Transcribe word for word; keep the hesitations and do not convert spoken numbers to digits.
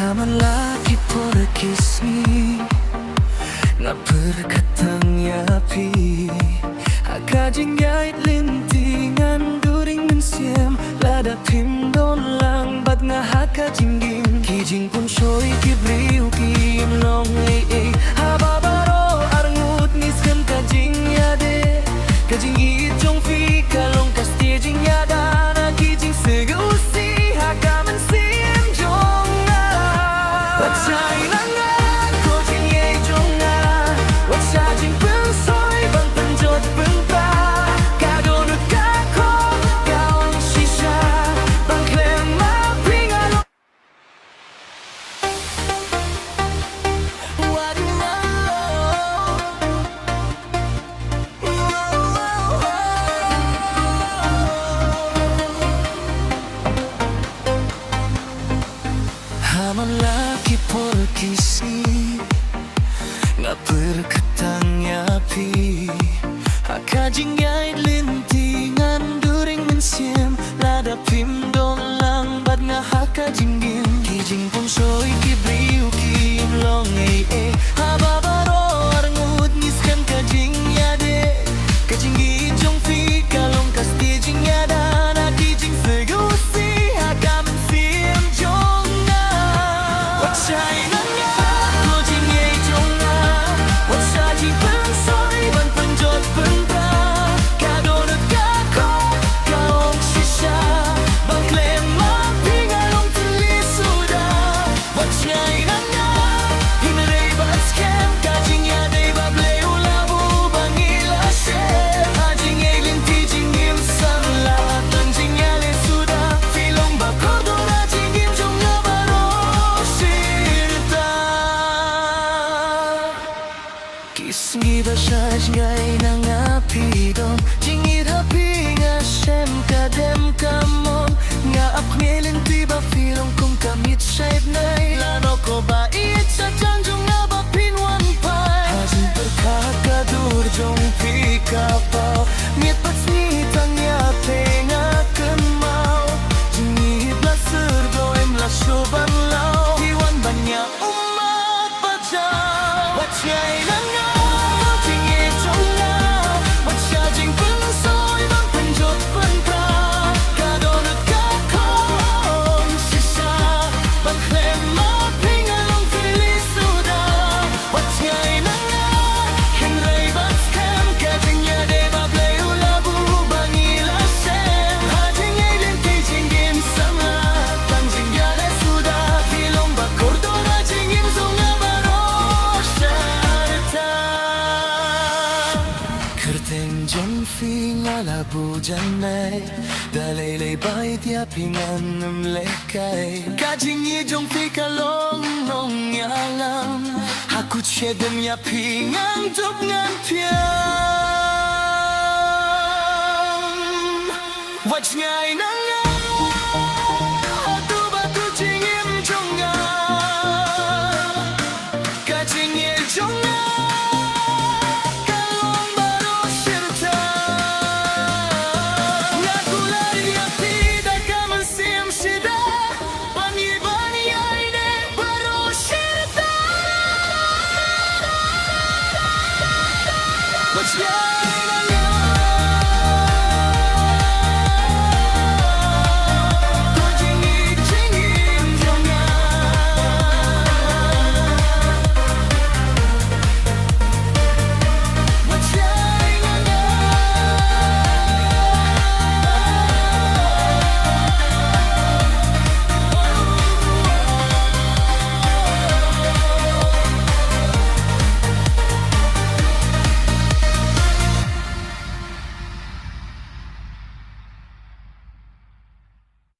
Ha man la ki por ki sngi, nga pyrkhat tang ïa phi. Ha ka jingïaid lynti ngan during mynsiem, lada phim don lang bad nga ha ka jingim. Ki jingpynshoi ki briew kim long ei ei, haba baroh arngut ngi skhem ka jingïadei. Ka jingïeit jong phi ka long ka stie jingïada na ki jingsngewsih ha ka mynsiem jong nga. Wat shai na nga ko jingïeit jong nga, wat shah jingpynsoi ban pynjot pynpra. Ka dohnud ka khot ka ong shisha, ban khlem ma phi nga long. Ha man la ki por ki sngi, nga pyrkhat tang ïa phi. Ha ka jingïaid lynti ngan during mynsiem, lada phim don lang bad nga ha ka jingim. Ki jingpynshoi ki briew kim long ei ei, haba baroh arngut ngi skhem ka jingïadei. Ka jingïeit jong phi ka long ka stie jingïada na ki jingsngewsih ha ka mynsiem jong nga. Wat shai na nga ko jingïeit jong nga, wat shah jingpynsoi ban pynjot pynpra. Ka dohnud ka khot ka ong shisha, ban khlem ma phi nga long tylli suda. Wat shai na nga, hynrei bad skhem ka jingïadei ba Blei u la buh ba ngi la shem. Ha jingïaid lynti jingim samla, tang jingïaleh suda. Phi long ba kordor ha jingim jong nga baroh shirta. Ki sngi ba shai jngai na nga phi don jingïeit ha phi, nga shem ka dem ka mon. Nga ap ngi lynti ba phi long kum ka miet shai bnai. La noh ko ba ïeit sha jan jong nga ba phin wan phai. Ha jingpyrkhat ka dur jong phi ka paw. Miet bad sngi tang ïa phi nga kynmaw. Jingïeit la syrdoh em la shu ban law. Phi wan ban ïa ummat ba jaw. Wat shai na nga, jingïeit jong nga. Wat shah jingpynsoi ban pynjot pynpra. Ka dohnud ka khot shisha, ban khlem ma phi nga long tylli suda. Wat shai na nga, hynrei bad skhem ka jingïadei ba Blei u la buh ba ngi la shem. Ha jingïaid lynti jingim samla, tang jingïaleh suda. Phi long ba kordor ha jingim jong nga baroh shirta. Kyrteng jong phi nga la buh janai, da lei lei ba ïeit ïa phi ngan ym leh kai. Ka jingïeit jong phi ka long nongïalam. Ha kut shadem ïa phi ngan dup ngan thiam. Wat shai na nga